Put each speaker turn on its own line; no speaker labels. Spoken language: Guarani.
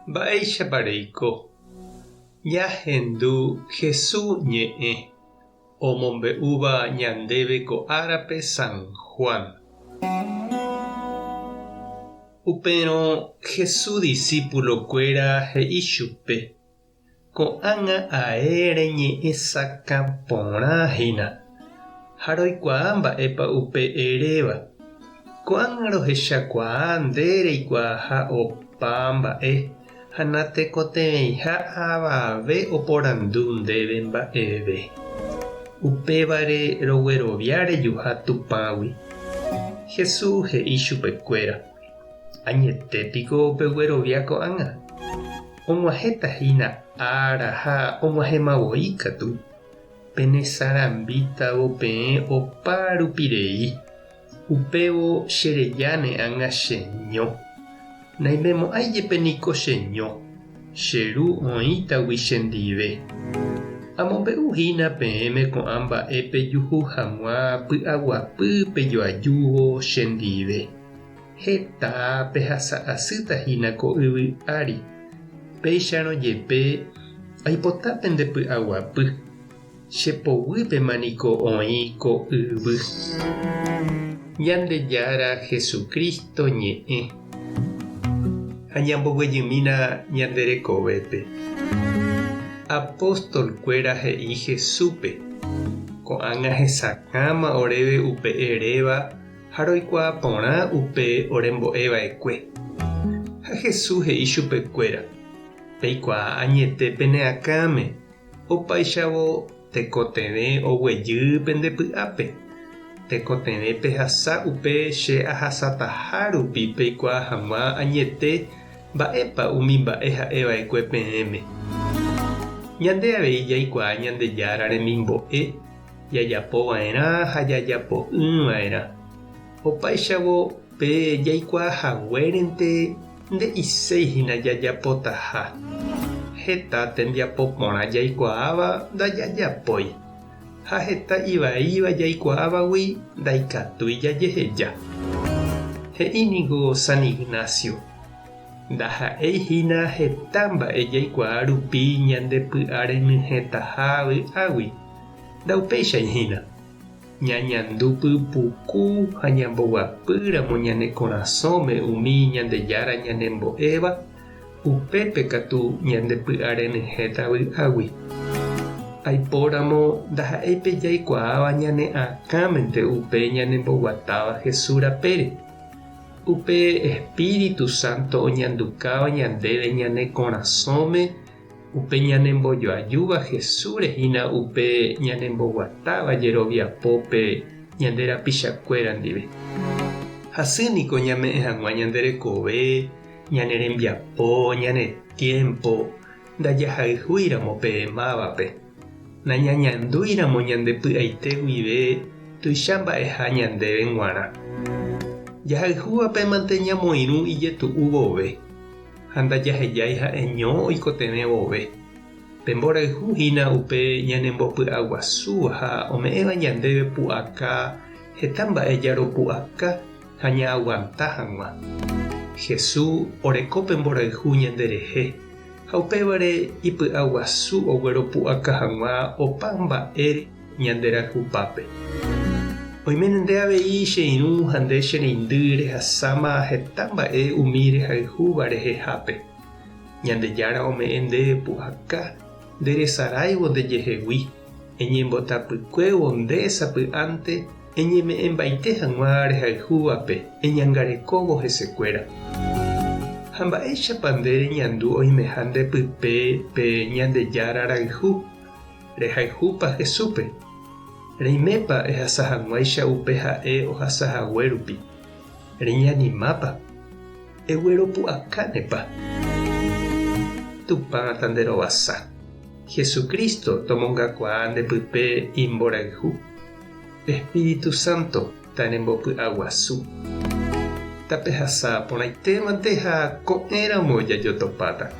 Mba'éichapa reiko? Ñahendu Hesu ñe'ẽ omombe'úva ñandéve ko árape San Juan. Upérõ Hesu disípulokuéra he'i chupe, Ko'ág̃a ae reñe'ẽ sakã porã hína, ha roikuaa mba'épa upe eréva. Ko'ág̃a rohechakuaa nde reikuaaha opa mba'e ha natekotevẽiha avave oporandu ndéve mba'eve. Upévare roguerovia rejuha Tupãgui. Jesús he'i chupekuéra. Añete piko peguerovia ko'ág̃a? Og̃uahẽta hína ára ha og̃uahẽma voi katu, penesarambítavo peẽ opa rupi rei, upévo cherejáne ág̃a cheño. Naimemo'ãi jepe niko cheño, che Ru oĩtagui chendive. Amombe'u hína peẽme ko'ã mba'e pejuhu hag̃ua py'aguapy pejoajúvo chendive. Heta pehasa asýta hína ko yvy ári. Péicharõ jepe aipota pende py'aguapy, che poguýpema niko oĩ ko yvy. Ñandejára Jesucristo ñe'ẽ. Ha ñamboguejymína ñande rekovépe. Apóstol kuéra he'i Jesúspe, Ko'ág̃a hesakãma oréve upe eréva Ha roikuaa porã upe orembo'e va'ekue. Ha Jesús he'i chupe kuéra, Peikuaa añete pene akãme, opáichavo tekotevẽ oguejy pende py'ápe. Tekotevẽ pehasa upe che ahasataha rupi peikuaa hag̃ua añete mba'épa umi mba'e ha'e va'ekue peẽme. Ñande avei jaikuaa Ñandejára remimbo'e Jajapo va'erã ha jajapo'ỹ va'erã. Opáichavo pe jaikuaa haguérente nde'iséi hína jajapotaha. Heta tembiapo porã jaikuaáva ndajajapói, ha heta ivaíva jaikuaávagui ndaikatúi jajeheja. He'i ningo San Ignacio, Ndaha'éi hína heta mba'e jaikuaa rupi ñande py'a renyhẽtaha vy'águi. Ndaupéichai hína. Ñañandu pypuku ha ñamboguapýramo ñane korasõme umi Ñandejára ñanembo'éva, upépe katu ñande py'a renyhẽta vy'águi. Aipóramo ndaha'éi pe jaikuaáva ñane akãmente upe ñanemboguatáva Jesús rapére. Upe Espíritu Santo oñandukáva ñandéve ñane korasõme, upe ñanembojoajúva Jesúsre hína upe ñanemboguatáva jeroviapópe ñande rapichakuéra ndive. Hasy niko ñame'ẽ hag̃ua ñande rekove, ñane rembiapo, ñane tiémpo, ndajahayhúiramo pe mávape. Nañañandúiramo ñande py'aite guive tuicha mba'eha ñandéve g̃uarã. Jahayhúvape mante ñamoirũ ijetu'u vove, ha ndajahejái ha'eño oikotevẽ vove. Pe mborayhu hína upe ñanembopy'aguasúva ha ome'ẽva ñandéve pu'aka heta mba'e jaropu'aka ha ñaaguanta hag̃ua. Jesús oreko pe mborayhu ñanderehe. Ha upévare ipy'aguasu ogueropu'aka hag̃ua opa mba'e ñande rayhupápe. Oiméne nde avei che irũ ha nde che reindy rehasáma heta mba'e umi rehayhúva rehehápe. Ñandejára ome'ẽ ndéve pu'aka nderesaráivo ndejehegui, eñembotapykuévo nde sapy'ánte Eñeme'ẽmbaite hag̃ua rehayhúvape eñangarekóvo hesekuéra. Ha mba'éichapa nde reñandu oimeha nde pype pe Ñandejára rayhu? Rehayhúpa Jesúspe? Reimépa ehasa hag̃uáicha upe ha'e ohasa hague rupi? Reñanimápa? Egueropu'akánepa? Tupã tanderovasa. Jesucristo tomongakuaa nde pype imborayhu. Espíritu Santo tanembopy'aguasu. Tapehasa porãitémante ha ko'ẽramo jajotopáta.